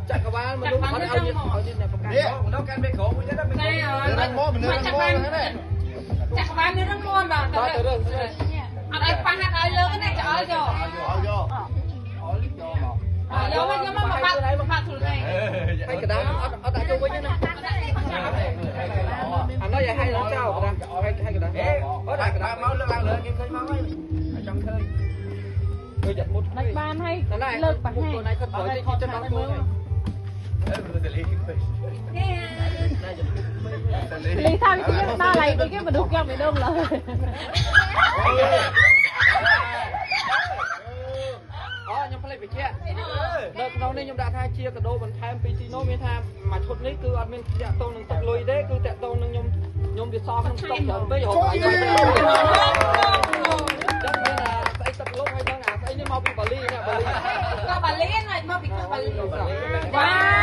ចក្រវាលមនុស្សអត់ឲ្យឲ្យអ្នកប្រកាន់ នេះមនុស្សកាន់មេក្រូមួយទៀតណា តែ រឹងមាំមនុស្សរឹងមាំហ្នឹងណា ចក្រវាលនេះរឹងមាំបាទ តើទៅរឿងស្អី អត់ឲ្យប៉ះអត់ឲ្យលើកណាចោលយក ឲ្យយក យកមកយកមកមកបាក់មកបាក់ខ្លួនឯង ហើយកដាអត់អត់ដាក់ចូលវិញណាអានោះយាយឲ្យដល់ចោលកដាឲ្យឲ្យកដា អេ អត់ដាក់កដា មកលើកឡើងលើគេឃើញមកហើយចង់ឃើញ គឺចាត់មុត ដាច់បានហើយ ណា លើកប្រហែល ខ្លួនឯងខិតក្រោយតិចចិត្តដល់ខ្លួនហើយ អឺតលីឃើញតលី លីថាវាទៀតដល់ហើយដូចគេមនុស្សគេមិនដឹងឡើយ អូខ្ញុំភ្លេចបញ្ជាក់នៅក្នុងនេះខ្ញុំដាក់ថាជាកដោបន្ថែមពីទីនោះមានថាមួយឈុតនេះគឺអត់មានតាក់ទងនឹងទឹកលុយទេគឺតាក់ទងនឹងខ្ញុំខ្ញុំវាសល់ក្នុងស្តុកច្រើនពេករហូតដល់ចឹងមានអាស្អីទឹកលុបហើយនឹងអាស្អីនេះមកពីបាលីនេះបាលី ក៏បាលីណាមកពីកោះបាលីវ៉ា